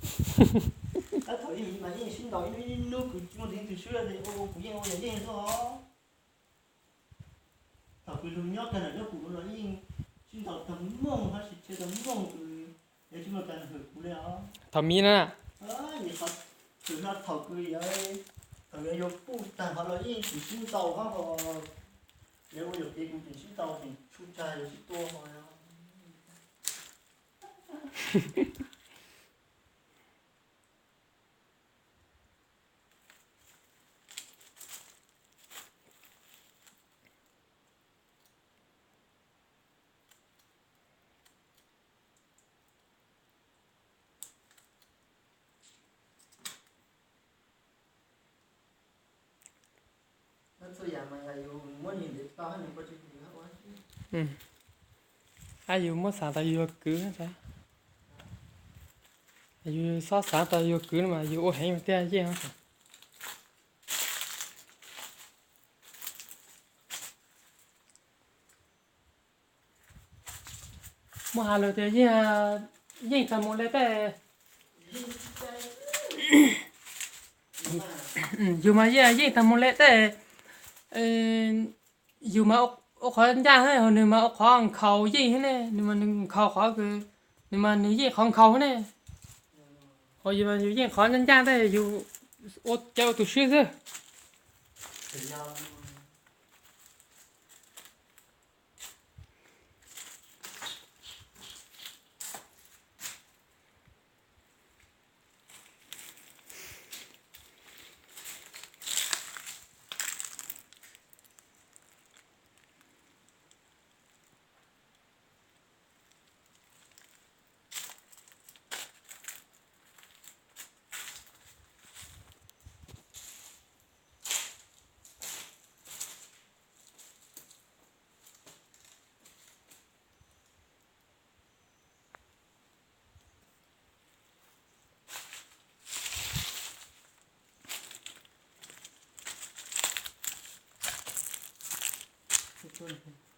Tab thaum ib mas yeej sib ntaus ib hnub ib hnub, kuv tsis muaj tus swb ces ua kuv yeej ua yog yeej xwb os. Thaum kuv lug nyob kawg nram nyob kuv no yeej sib ntaus tag mooj hab sib tseg tag mooj, kuv yuav tsis muaj cov hwm kuv li os. Thaum miv na, thaum kuv yuav, thaum yuav yuav puj tag hov los yeej tseem sib ntaus hab ho, yuav ua yuam kev kuv tseem sib ntaus tseem tshuj tsag yuav sib tua ho. Hab yus muab xav tau yus yuav kwv, yus xob xav tau yus yuav kwv no mas yus ua heev tiag yeej. Muaj has lug tias yeej, yeej tag mus le tej, yus mas yeej, yeej tag mus le tej, yus mas ua qhov ncaj thiab ho nws mas ua qhov nkhaus yeej thiab ne, nws mas nws nkhaus qhov, nws mas nws yeej qhov nkhaus thiab ne. Ho yus mas yus yeej qhov ncaj ncaj tej, yus ua cov ua tus swb xwb.